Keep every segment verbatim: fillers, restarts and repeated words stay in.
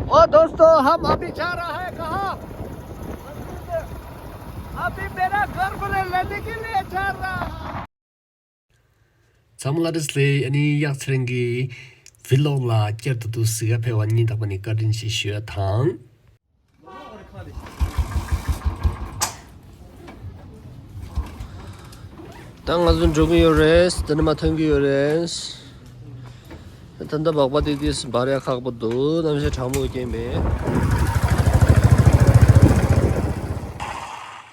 ओ दोस्तों, हम अभी जा रहा है कहाँ? अभी मेरा घर को लेने के लिए जा रहा है। ཚང་མ་ལ་བཀྲ་ཤིས་བདེ་ལེགས། ཨ་ནི་གཡག་ཚེ་རིང་གི་བི་ལོག་ལ་བསྐྱར་དུ་འདུག་སེ་གཟིགས་ག་ཕེབས་པ་སྙིང་ཐག་པ་ནས་བཀའ་དྲིན་ཆེ་ཞུ་ཡ་དང་། ད་ང་ཚོ་འགྲོ་གི་ཡོད་རེད། ད་ནི་མ་ཐོན་གི་ཡོད་རེད། ད་ལྟ་སྦག་སྦག་ཏིག་ཏིག་འབར་ཡ་ཁག་པོ་འདུག་གནམ་གཤིས་གྲང་མོ་རྐྱེན་པས།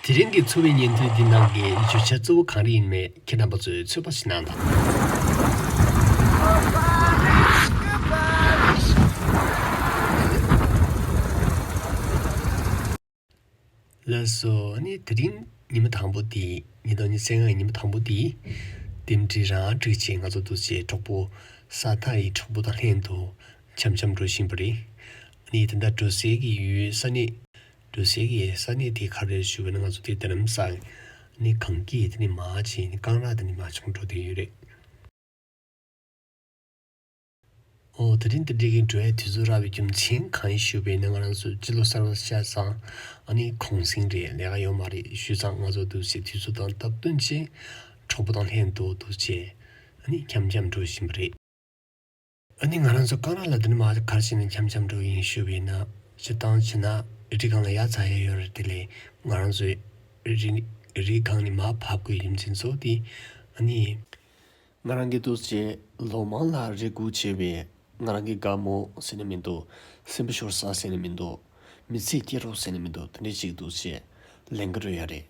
དེ་རིང་གི་འཚོ་བའི་ཉིན་ཐོ་འདི་ནང་གི་བརྗོད་བྱ་གཙོ་བོ་གང་རེ་ཡིན་མེད་ཁྱེད་རྣམ་པ་ཚོས་ཚོད་དཔག་ཞིག་གནང་དང་། ལགས་སོ། ཨ་ནི་དེ་རིང་ཉི་མ་དང་པོ་དེ། ཉིས་སྟོང་ཉི་ཤུ་རྩ་ལྔ་ཉི་མ་དང་པོ་དེ། རྟེན་འབྲེལ་རང་འགྲིག་བྱས་ང་ཚོ་འདུག་སེ་གྲོགས་པོ་ས་ཐག་ཡི་གྲོགས་པོ་དང་ལྷན་དུ་འཆམ་འཆམ་འགྲོ་བཞིན་པ་རེད། ཨ་ནི་དེ་འདྲ་འགྲོ་སའི་གི་ཡུལ་ས་གནས། འགྲོ་སའི་གི་ས་གནས་དེ་ག་རེ་ཞུ་བ་ན་ང་ཚོ་དེ་རྡ་རམ་ས། ཨ་ནི་གངས་སྐྱིད་དེ་ནི་མར་བྱས་ནི་རྐང་རག་དེ་ནི་མར་ཆུང་འགྲོ་དེ་ཡོད་རེད། ཨོ། དེ་རིང་འདི་འགྲིག་གིན་འགྲོ་ཡའི་དུས་ཚོད་རག་པའི་རྒྱུ་མཚན་གང་ཡིན་ཞུས་པ་ཡིན་ན། ང་རང་ཚོ་སྤྱི་ལོ་གསར་པ་ཤར་ཙང་ཨ་ནི་གུང་སེང་རེད། ལས་ཀ་ཡོད་མ་རེད་ཞུས་ཙང་ང་ཚོ་འདུག་སེ་དུས་ཚོད་དང་སྟབས་བསྟུན་བྱས་གྲོགས་པོ་དང་ལྷན་དུ་འདུག་སེ་ཨ་ནི་འཆམ་འཆམ་འགྲོ་བཞིན་པ་རེད། ཨ་ནི་ང་རང་ཚོ་རྐང་རག་ལ་འདི་ནས་མར་ག་རེ་བྱས་ནས་འཆམ་འཆམ་འགྲོ་ཡིན་ཞུས་པ་ཡིན་ན། སྤྱིར་བཏང་བྱས་ན་རི་སྒང་ལ་ཡར་འཛེག་ཡ་ཡོད་རེད། དེ་ལས་ང་རང་ཚོའི་རི་རི་སྒང་ནས་མར་བབས་དགོས་རྒྱུ་མཚན་གཙོ་བོ་དེ་ཨ་ནི། ང་རང་གིས་འདུག་སེ་ལོ་མང་ལ་རེ་སྒུག་བྱས་པའི་ང་རང་གི་དགའ་མོ་ཟེར་ནི་མི་འདུག་སེམས་པ་ཤོར་ས་ཟེར་ནི་མི་འདུག་མི་ཚེ་སྐྱེལ་རོགས་ཟེར་ནི་མི་འདུག་དེ་འདྲ་ཅིག་འདུག་སེ་ལེན་གི་རེད་ཡ་རེད།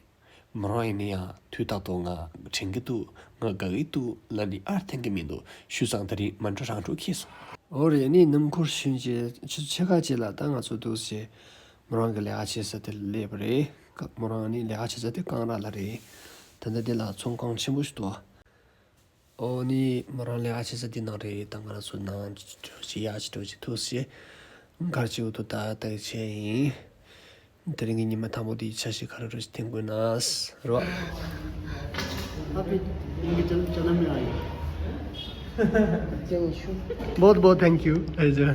མོ་རང་ཡིན་ན་ཡང་དུས་རྟག་ཏུ་ང་དྲན་གི་འདུག་ང་དགའ་གི་འདུག་ལབ་ནི་ཨར་འཐེན་གི་མི་འདུག་ཞུས་ཙང་དེ་རིང་མ་འགྲོ་རང་འགྲོ་ཁེལ་སོང་། འོ་རེད། ཨ་ནི་སྣུམ་འཁོར་ཞོན་བྱས་ཆུ་ཚོད་ཕྱེད་ཀ་ཅིག་ལ་ད་ང་ཚོ་འདུག་སེ་མོ་རང་གི་ལས་ཀ་བྱེད་ས་དེར་སླེབས་པ་རེད། མོ་རང་ཨ་ནི་ལས་ཀ་བྱེད་ས་དེ་རྐང་རག་ལ་རེད། ད་ལྟ་འདི་ལ་ཚོང་ཁང་ཆེན་པོ་ཞིག་འདུག་ཨོ་ནི་མོ་རང་ལས་ཀ་བྱེད་ས་འདི་ནང་རེད། ད་ང་རང་ཚོ་ནང་ཅི་ཡག་ཅི་འགྲོ་ཅི་ཐུག་སེ་གར་ཅིག་འུ་ཐུག་ཏག་ཏག་བྱས་ཡིན། དེ་རིང་གི་ཉི་མ་དང་པོ་འདིའི་འཆར་གཞི་ག་རེ་རེད་ཐེངས་དགོས་ན་རོ། आप ये, इनके जन्म जन्म में आए। बहुत बहुत थैंक यू। ऐसा।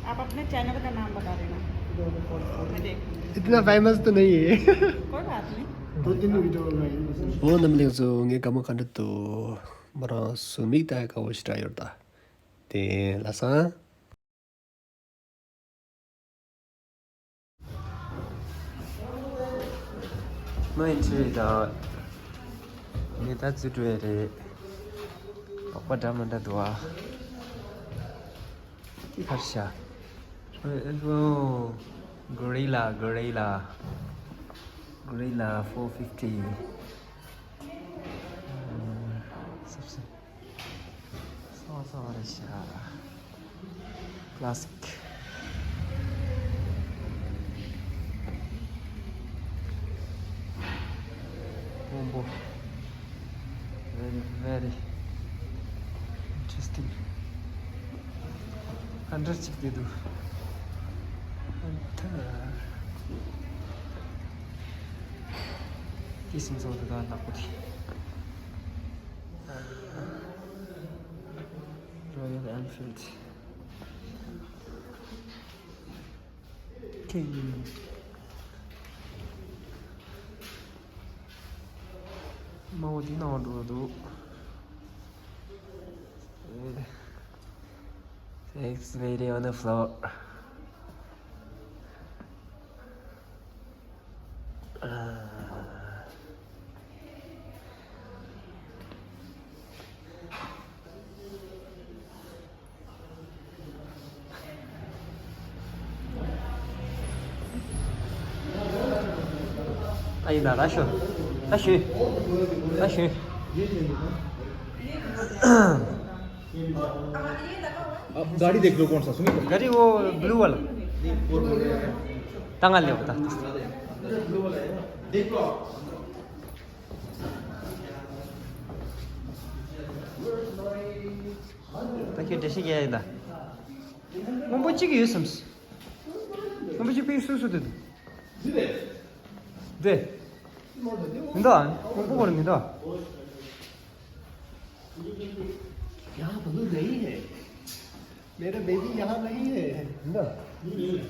आप अपने चैनल का नाम बता देना। मैं देख लूँगी। इतना फेमस तो नहीं है। कोई बात नहीं। दो तीन वीडियो बनाएंगे। འོ་རྣམ་པ་ལྷན་རྒྱས་ཚོ། ངའི་དགའ་མོ་ག་འདྲ་འདུག་མོ་རང་སུ་མིག་ལྟ་ཡག་དགའ་བོ་ཞེ་དྲག་ཡོད་རེད་ད། དེ་ལ་སང་། མ་ཡིན་ཆེ་ད། ངས་ད་ཚུར་འགྲོ་ཡ་རེད། ལོག་པ་འདྲ་མི་འདྲ་འདུག་ཨ། ཁར་ཤ། ཨོ། Gorilla, gorilla, gorilla four fifty. ཨ། སོ་སོ་རེད་ཤག Classic. སྔོན་པོ། Very, very interesting. ག་འདྲ་ཅིག་བསྡད་འདུག་ཨ་ཐ། དེ་སིམ་ཚོགས་དེ་དག་ནག་པོ་དེ། Royal Enfield. King. མ་འོ་དེ་ནང་འགྲོ་འདུག It's lady on the floor. ཨ་ཡིན་ན་ར་ཤོ། ར་ཤོ། ར་ཤོ། गाड़ी देख लो कौन सा सुमित। गाड़ी वो ब्लू वाला। तांगा ले होता। ताकि जैसे क्या है ना। वो बच्चे की यूज़। ཁམ་བུ་ཅི་པི་སུ་སུ་དུ་དུ། དེ། མི་འདུག་ཨ། ཁོང་པོ་བོར་མི་འདུག་ཨ། यहाँ ब्लू नहीं है। मेरा बेबी यहाँ नहीं है। འདི།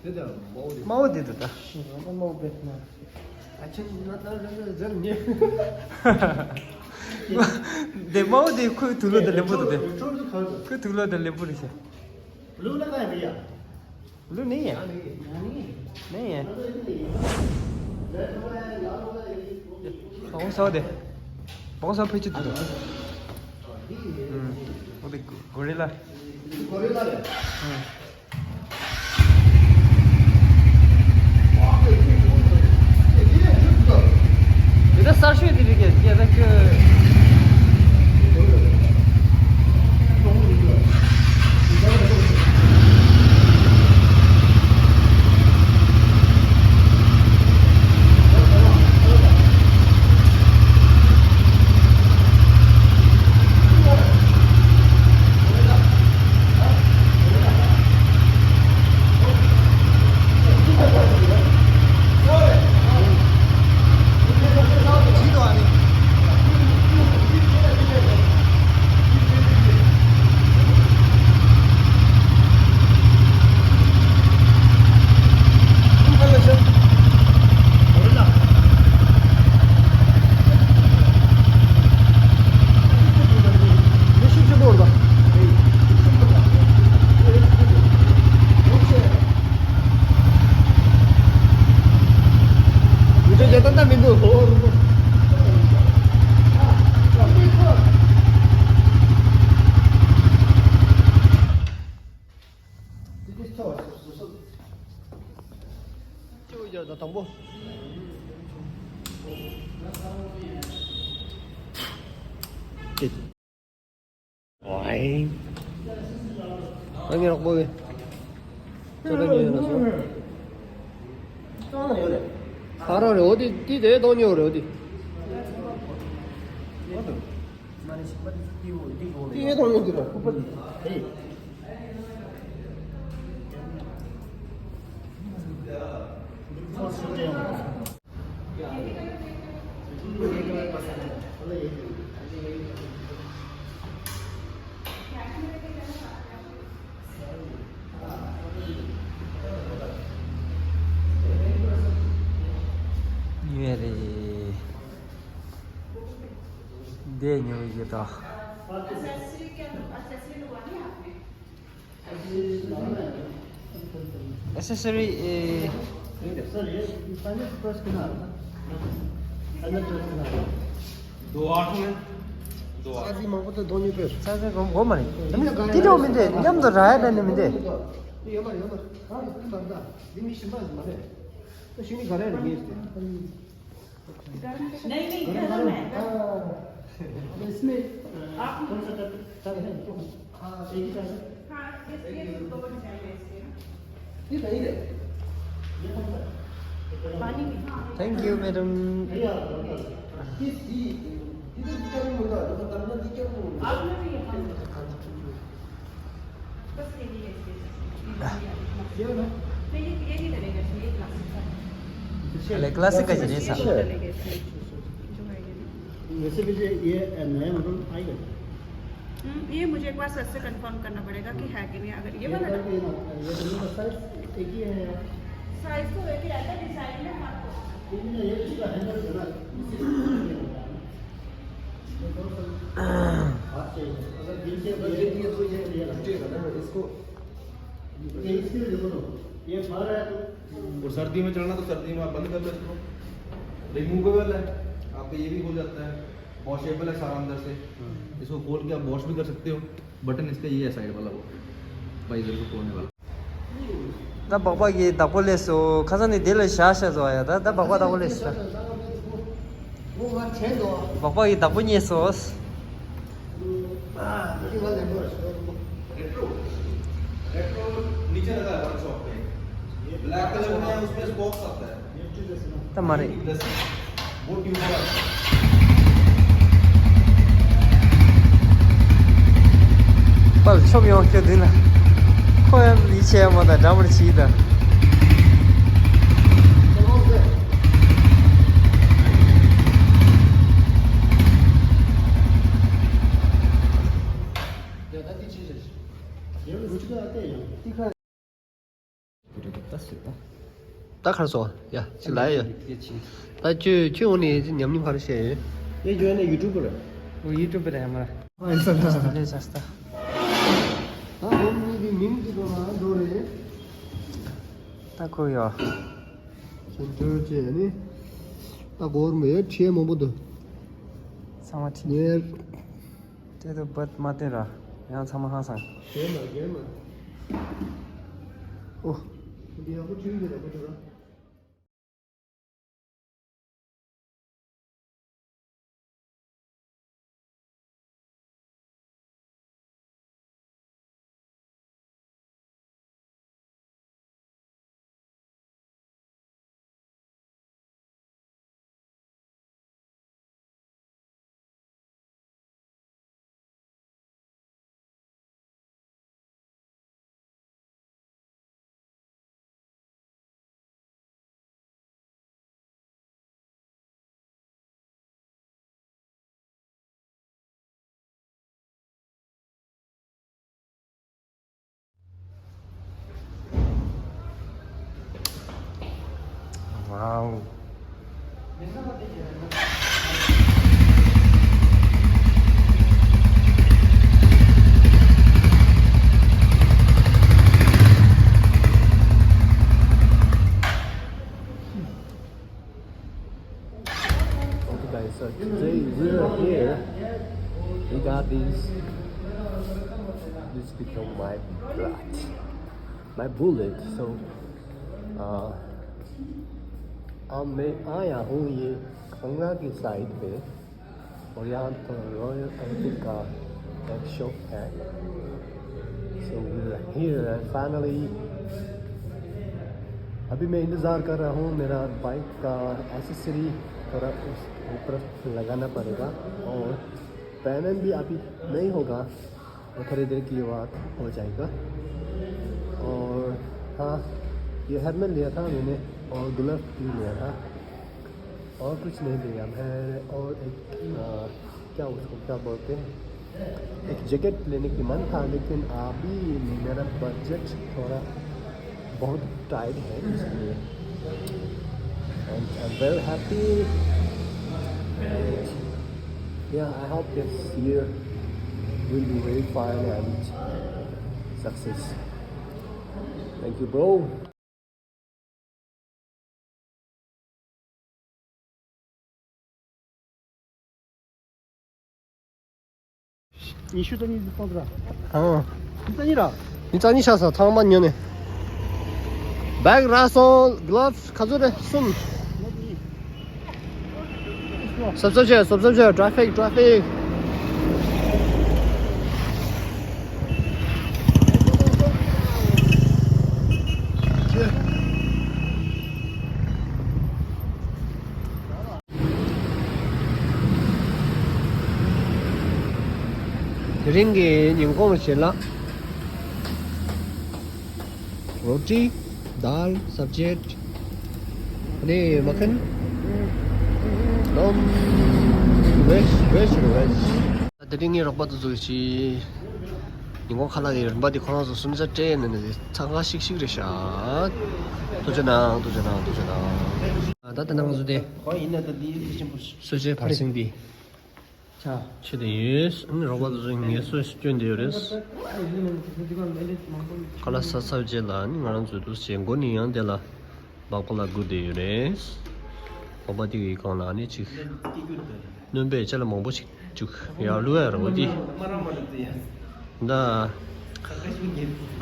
འདི་ད་མའོ་རེད། མའོ་འདི་འདི་ད། ཤི་ང་ད་མའོ་བེད་ན། ཨ་ཆེན་ན་ད་ར་ར་ཟེར་ཉེ། འདི་མའོ་འདི་ཁོའི་དུག་ལོག་དང་ལེན་པོ་འདུག་སྟེ། ཁོའི་དུག་ལོག་དང་ལེན་པོ་རེད་ཤག། ལུག་ལ་ཀ་ཡ་བི་ཡ། ལུག་ནི་ཡ། ནི་ཡ། བོང་སོ་དེ། བོང་སོ་ཕེ་ཆི་དུ། ཨུམ། འོ་དེ་གོ་རི་ལ། གོ་རི་ལ་རེད། ཨུམ། དེ་ད་གསར་ཤོས་དེ་རེད་ཀྱི་སྐད་ཆ་ཁྱོད། མི་ཆོག་རྒྱ་ཏན་ཏན་མི་འདུག། ཅི་བྱ་ད་དང་པོ། ཨོའི། ཨ་ངའི་རོགས་པོ་གི། ཁྱོད་ལ་ཉོས་ཡོད་ན་སོང་། ཁ་རོག་རེད། འོ་དེ་དེ་དེ་གཏོང་ཉོས་རེད་འོ་དེ། དེ་གཏོང་ཉོས་དེ་རེད། ཉོས་རེད། འདི་ཉོ་གི་ཡོད་ད། Accessory, eh, རྩ་ཆེན་མང་པོ་དེ་གཏོང་ཉོས་པས། རྩ་ཆེན་གོ་མ་རེད། འདི་འདྲ་བོ་མི་འདུག། མཉམ་དུ་རག་ཡ་འདྲ་ནི་མི་འདུག། ཡོད་མ་རེད། ཡོད་མ་རེད། གང་ཡིན་པར་ད་འདི་མི་ཤི་མ་མ་རེད། ད་ཤི་ནི་ག་རེ་རེད་ངས་ཟེར། नहीं, नहीं, गरम है। इसमें कौन सा कर, कर है? हाँ, एक ही कर। हाँ, ये, ये दो डिजाइन है इसके ना। ये नहीं है। ये कौन सा है? पानी में, हाँ। Thank you, madam. नहीं यार, ये, ये, ये तो क्या नहीं होता, मतलब, करना नहीं क्या नहीं होता। आपने भी ये पानी। बस ये नहीं है इसके। ये ना? नहीं, ये, ये नहीं डलेगा इसमें, ये क्लासिक है। ले, क्लासिक का जी, ये साहब। डलेगा इसमें। जो है ये ना। वैसे भी ये, ये नया मॉडल आएगा। हम्म, ये मुझे एक बार सर से कंफर्म करना पड़ेगा कि है कि नहीं। अगर ये वाला ना, ये तो नहीं, साइज एक ही है यार। साइज तो एक ही रहता है, डिजाइन में फर्क होता है। ये नहीं, ये इसका हैंडल है ना, इसी अगर गिर के, अगर गिर गया तो ये, ये हटेगा ना, इसको। ये इसके लिए देखो ना, ये बाहर है तो। और सर्दी में चलना तो सर्दी में आप बंद कर लो इसको, रिमूवेबल है, आपका ये भी हो जाता है, वॉशेबल है सारा अंदर से। इसको खोल के आप वॉश भी कर सकते हो। बटन इसका ये है साइड वाला, वो वाइजर को खोलने वाला। ད་སྦག་སྦག་གི་བདག་པོ་སླེབས་སོང་། ཁ་སང་ནས་དེ་ལ་བཞག་བཞག་བཟོ་ཡ། ད་ད་སྦག་སྦག་བདག་པོ་སླེབས་སོང་། སྦག་སྦག་གི་བདག་པོ་རྙེད་སོང་། रेट्रो, रेट्रो नीचे लगा है वर्कशॉप पे, ब्लैक कलर में है, उसमें स्पोक्स आता है। ད་མ་རེད། པལ་ཆོབ་ཡོང་ཁྱོད་འདི་ན། ཁོ་ཡང་ལི་ཆེ་མོ་དང་འདྲ་མོ་ཆེ་ད། ད་ཁར་སོང་ཡ་ཅི་ལ་ཡ། ད་ཁྱོད་ཁྱོད་འོང་ནས་ཉམས་མྱོང་ག་རེ་བཤད་ཡོད། ངས་ཁྱོད་ནས་ཡུ་ཊུབ་པར། ཨོ་ཡུ་ཊུབ་པར་ཡ་མ། ཨ་ཡིན་ས་ལ། ལས་ས་ས། ད་འོང་ནས་ཀྱི་མིང་གི་དོ་ན་འགྲོ་རེད། ད་ཁོ་ཡོད། ཁྱོད་ཁྱོད་བྱས་ནི། ད་སྒོར་མོ་ཡོད་ཁྲིའི་མང་པོ་འདུག་ཚང་མ་ཁྲི། ངས། དེ་དུ་བུད་མ་བསྟན་ར། ཡང་ཚང་མ་ཧང་སང་། རྒན་མ་རྒན་མ། ཨོ། འདི་ཡག་པོ་བྱུང་འདི་ཡག་པོ་བྱུང་ར། Wow. Okay, guys, so today we're here. We got these. This become my blood, my bullet. So, uh, I'm, I am only Kongnagi side पे और यहाँ पर रॉयल एनफील्ड का एक शॉप है। So we are here and finally अभी मैं इंतज़ार कर रहा हूँ मेरा बाइक का एसेसरी थोड़ा उस ऊपर लगाना पड़ेगा और पेमेंट भी अभी नहीं होगा। और थोड़ी देर के बाद हो जाएगा। और हाँ, ये हेलमेट लिया था मैंने और ग्लव भी लिया था। और कुछ नहीं लिया मैं। और एक क्या उसको क्या बोलते हैं, एक जैकेट लेने की मन था लेकिन अभी मेरा बजट थोड़ा बहुत टाइट है इसलिए। And I'm very happy. Yeah, I hope this year will be very fun and success. Thank you, bro. ཉི་ཤུ་རྩ་གཉིས་ཙམ་ར། ཨང་། ཉི་ཤུ་རྩ་གཉིས་ར། ཉི་ཤུ་རྩ་གཉིས་ཆགས་སོང་ཚང་མ་ཉོ་ནས། བེག་རག་སོང་། གློབ་ག་ཚོད་རེད་གསུམ། སོབ་སོབ་བྱས། སོབ་སོབ་བྱས། ཊ་ཕིག་ཊ་ཕིག་དེ་རིང་གི་ཉིན་གུང་ཞལ་ལག་རོ་ཊི། དཱལ། སབ་ཇི། ཨ་ནི་མ་ཁན། ནོམ། ཝེཇ། ཝེཇ་རེད་ཝེཇ། དེ་རིང་ངའི་རོགས་པ་དེ་ཚོ་གིས་ཉིན་གུང་ཁ་ལག་གི་རིན་པ་དེ་ཁོ་རང་ཚོ་སུམ་རྩ་སྤྲད་ནས་ནས་འཚང་ཁ་ཤིག་ཤིག་རེད་ཤག་ཐུགས་རྗེ་གནང་། ཐུགས་རྗེ་གནང་། ཐུགས་རྗེ་གནང་། ད་ལྟ་ནང་བཟོ་དེ། གསོལ་ཇའི་བར་གསེང་འདི། ཆ། ཆེ་དེ་ཡོད། ཨ་ནི་རོགས་པ་དེ་ཚོ་ངལ་གསོ་སྐྱོན་དེ་ཡོད་རེད། ཁ་ལག་ཟ་ཚར་རྗེས་ལ་ཨ་ནི་ང་རང་ཚོའི་འདུག་སེ་མགོ་ནས་ཡང་དེ་ལ་སྦག་སྦག་ལ་སྒུར་བསྡད་ཡོད་རེད། སྦག་སྦག་དེ་གི་སྒང་ལ་ཨ་ནི་ཅིག་སྣོན་པའི་ཅ་ལག་མང་པོ་ཞིག་བཅུག་ཡར་བླུགས་ཡ་རེད་འོ་དེ། ད་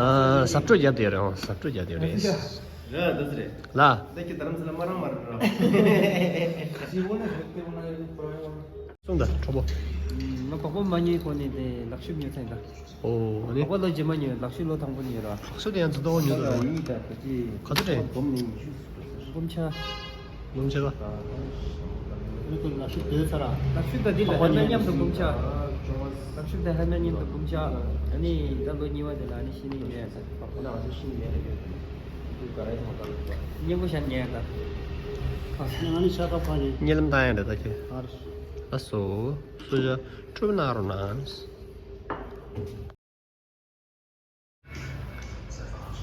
ཨ་ཟབ་སྤྲོས་རྒྱབ་བསྡད་ཡོད་རེད། ཨང་ཟབ་སྤྲོས་རྒྱབ་བསྡད་ཡོད་རེད། ར་འདི་ཟེར་རེད། ལ། འདི་ཁྱོད་རྡ་རམ་ས་ལ་སྨ་ར་མ་རེད་ར། གསུངས་དང་གྲོགས་པོ། ང་གོག་པ་མ་ཉོས་གོང་ནས་དེ་ལག་ཤུབས་ཉོས་ཚར་ཡིན་ད། ཨོ་ཨ་ནི། གོག་པ་ལོ་རྗེས་མ་ཉོས། ལག་ཤུབས་ལོ་དང་པོ་ཉོས་ར། ལག་ཤུབས་དེ་ཡང་འཛིན་ཏོག་ཉོས་འདུག་ར། ཡིན་ད་ག་ཅི། ག་ཚོད་དྲན། སྒོམ་ནས་ཉི་ཤུ། སྒོམ་ཆ། སྒོམ་ཆ་ག་ལག་ཤུབས་དེ་ཚར་ར། ལག་ཤུབས་ད་འདི་ལ་ཧེར་མེད་མཉམ་དུ་སྒོམ་ཆ། ལག་ཤུབས་ད་ཧེར་མེད་མཉམ་དུ་སྒོམ་ཆ། ཨ་ནི་ད་ལོ་གཉིས་པ་དེ་ལ་ཨ་ནི་ཤི་ནི་ཉོས་ཡ་ཚར། ཁོ་ན་ང་ཚོ་ཤི་ནི་ཉོས་རེད། སྙིང་པོ་ཤར་ཉལ་ད། ང་ནི་ཤ་ཁ་ཕ་ནི། རྨི་ལམ་བཏང་ཡ་རེད་ད་ཁྱེད། ཨ་རེད། ཨ་སོ། སོ་ཇ་ཁྲུབ་ན་རོ་ན།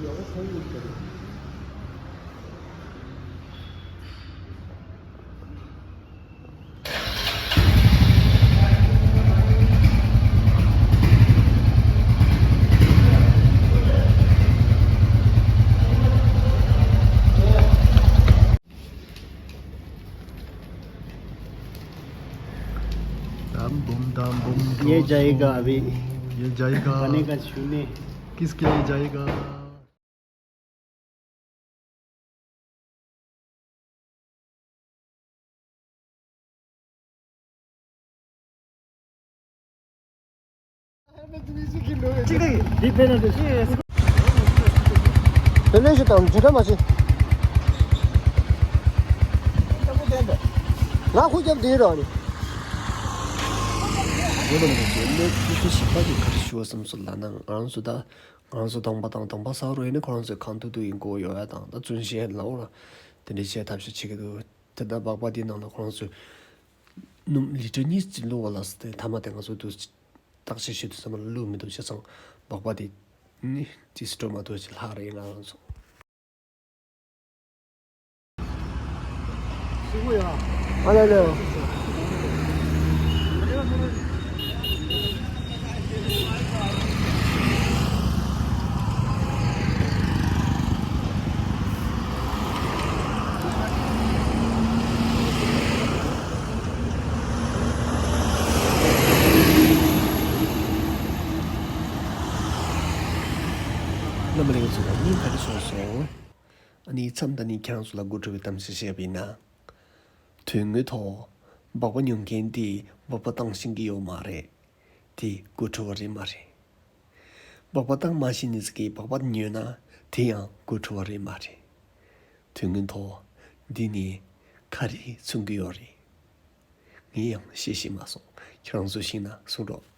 दम बुम दम बुम ये जाएगा अभी। ये जाएगा। बनेगा छूने। किसके लिए जाएगा? དེ་ལས་ཞིག་དང་འབྲེལ་བ་མ་བྱེད། ང་ཁུག་རྒྱབ་དེའི་རོགས་ནི། ངོ་ལ་མ་བྱེད་ལས་ཁུ་ཁུ་ཞིག་པ་གི་ག་རེ་ཞུ་བ་བསམ་སོང་ལབ་ན། ང་རང་ཚོ་ད་ང་རང་ཚོ་གདོང་པ་དང་གདོང་པ་ས་རུ་ཡིན་ན་ཁོ་རང་ཚོའི་གང་ཐུབ་ཐུབ་ཡིན་གོ་ཡོད་ཡ་དང་། ད་བཙུན་ཤེས་ལའོ་ར་དེ་འདྲའི་བྱས་ཐབས་ཤེས་བྱེད་ཀྱི་འདུག་དེ་ལྟར་སྦག་སྦག་དེའི་ནང་ལ་ཁོ་རང་ཚོས་སྣུམ་ལི་ཊར་གཉིས་ཙམ་བླུགས་པ་ལ་སོགས་ཏེ་མཐའ་མ་དེ་ང་ཚོ་འདུག་བརྟག་དཔྱད་བྱེད་དུས་ཙམ་པ་ལ་བླུགས་མི་འདུག་བྱས་ཙང་སྦག་སྦག་དེ་ནི་ཏི་སི་འགྲོ་མ་ཐུབ་ཅིག་ལྷག་རེད། ང་རང་ཚོ། ཨ་ལེ་ལེ། རྣམ་པ་ལྷན་རྒྱས་ཚོ་ལ་སྙིང་ཐག་པ་ནས་བསྔོ་བ་ཞུ། ཨ་ནི་མཚམས་འདི་ནས་ཁྱེད་རང་ཚོ་ལ་དགོད་བྲོ་བའི་གཏམ་ཞིག་བཤད་པ་ཡིན་ན། དོན་དངོས་ཐོག་སྦག་སྦག་ཉོ་མཁན་དེས་སྦག་སྦག་བཏང་ཤེས་ཀྱི་ཡོད་མ་རེད། དེ་དགོད་བྲོ་བ་རེད་མ་རེད། སྦག་སྦག་བཏང་མ་ཤེས་ནི་ཟིག་གིས་སྦག་སྦག་ཉོས་ན་དེ་ཡང་དགོད་བྲོ་བ་རེད་མ་རེད། དོན་དངོས་ཐོག་འདི་ནས་ག་རེ་མཚོན་གྱི་ཡོད་རེད། ངས་ཡང་ཤེས་ཤེས་མ་སོང་། ཁྱེད་རང་ཚོ་ཤེས་ན་གསུང་རོགས།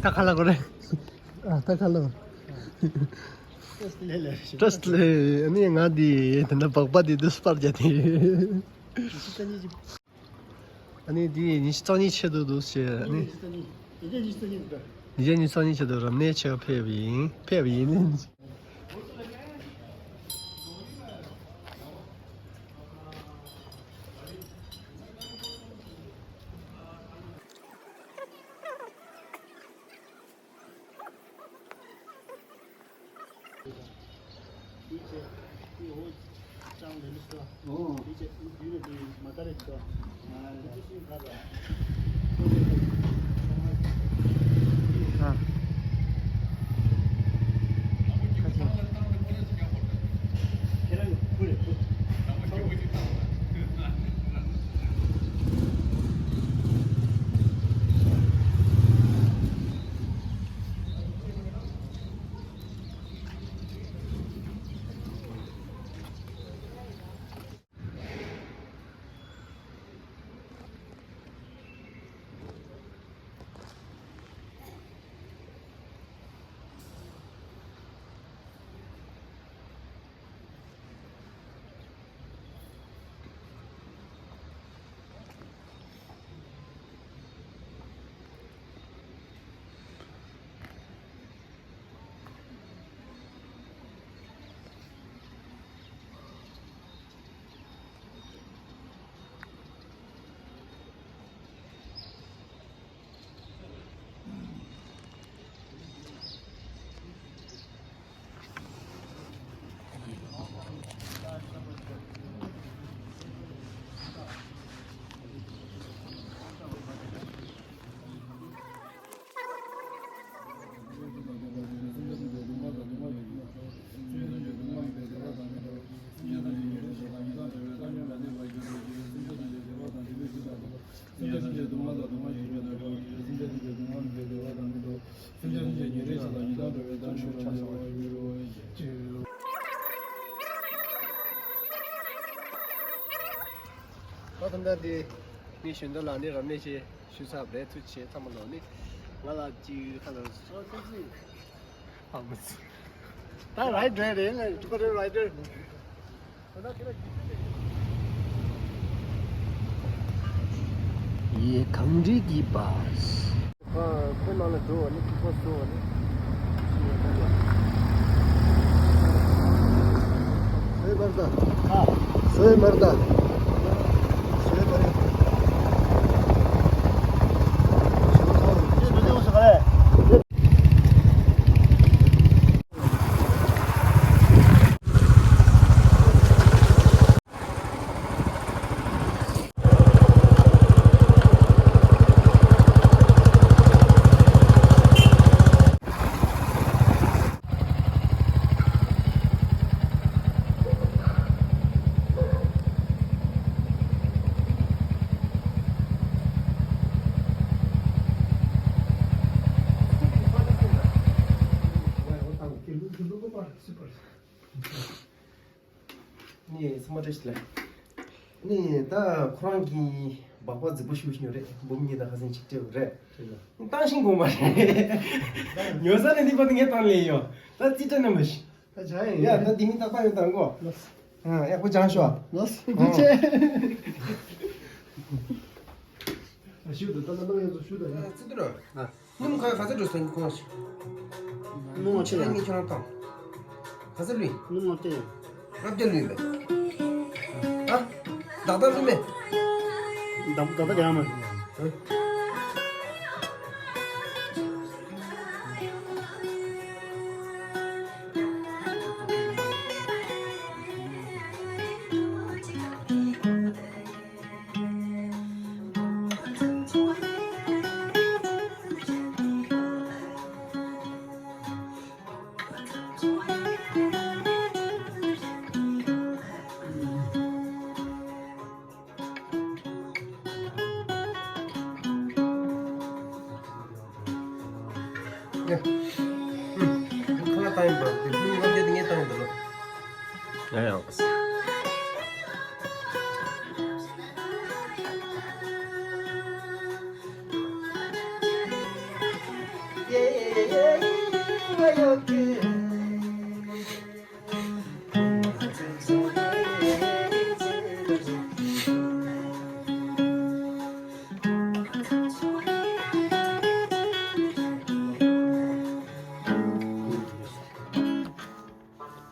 ད་ཁ་ལག་གོ་རེད། ཨ་ད་ཁ་ལག་ཏྲས་ལེ་ལེ། ཏྲས་ལེ། ཨ་ནི་ང་འདི་དེ་འདྲ་སྦག་སྦག་འདི་དུས་པར་རྒྱག་དེ། ཨ་ནི་འདི་ཉི་ཤུ་རྩ་གཉིས་ཆེད་དུ་འདུག་ཞེས། ཨ་ནི་ཉི་ཤུ་རྩ་གཉིས། ཉི་ཤུ་རྩ་གཉིས་འདུག་ཉི་ཤུ་རྩ་གཉིས་ཆེད་དུ་རབ་གནས་ཆེད་ཕེབས་ཡིན། ཕེབས་ཡིན། ད་ལྟ་འདི་ངའི་གཞོན་དུ་ལགས་ནི་རབ་གནས་ཆེ་ཞུ་ཚར་བ་རེད། ཐུགས་རྗེ་ཆེ། ཚང་མ་ལོ་ནི་ང་ལ་ཅིག་ཁ་ལ་སོ་སོ་ཅིག་ཨ་མ་ཚོ་ད་རའི་ཌར་རེད་ལ་ཊུ་པ་རེ་རའི་ཌར། ཡེ་གངས་རི་གི་བཱས། ཁོའི་ནང་ལ་འགྲོ་བ་ནི་ཐིག་པ་བཟོ་བ་ནི། སོས་མར་ད། ཨ། སོས་མར་ད། སོས་མར་ད། ནི་ཚང་མ་བཀྲ་ཤིས་བདེ་ལེགས། ནི་ད་ཁོ་རང་གི་སྦག་སྦག་རྫིག་པོ་ཞུ་ཞུ་རེད། འབུམ་གཉིས་དང་ཁ་སང་ཆིག་སྤྲད་རེད། བཏང་ཤིང་གོང་མ་རེད། ཉོ་ས་ནས་ནི་པ་ཏི་ངས་བཏང་ལེ་ཡོད། ད་ཙི་ཏྲ་ནམ་ཞིག་ད་ཇ་ཡིན། ཡ་ད་འདི་མི་རྟག་པ་ཡོད་དང་གོ། ལགས། ཨ་ཡག་པོ་སྦྱང་ཤོག་ལགས་སོ། ཐུགས་རྗེ་ཆེ། ཞུ་དང་ད་ལྟ་ལོ་ཡོད་ཚོ་ཞུ་དང་ཡ། ཙི་ཏྲ། ཨ། སྣུམ་ག་ག་ཚོད་འགྲོ་སོང་ཁོང་ཞིག་སྣུམ་ཆེ་ལ་ངས་ཁྱོད་རང་བཏང་། ག་ཚོད་ལུས། སྣུམ་ལྔ་བརྒྱ་ཡོད། ལྔ་བརྒྱ་ལུས་མེད། ཨ། བདག་བདག་ལུས་མེད། བདག་བདག་བདག་ཡང་མ། ཨ། ཡ། ཁོ་ལ་བཏང་ཡིན་པ། དེ་ཕུ་ནུ་ལྔ་བརྒྱ་དེ་ངས་བཏང་ཡིན་པ་ལོ། ཡ་ཡ།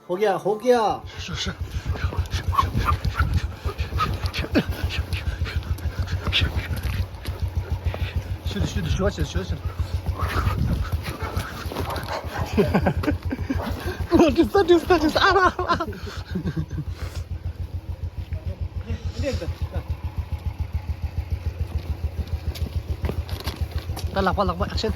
हो गया, हो गया। ཤུ་དུ་ཤུ་དུ་ཤུ་བ་ཆེ་ཤུ་བ་ཆེ། ཨོ་དུ་ས་དུ་ས་དུ་ས་ཨ་ར་ཨ་ར། ད་ལག་པ་ལག་པ་ཨེག་ཤན།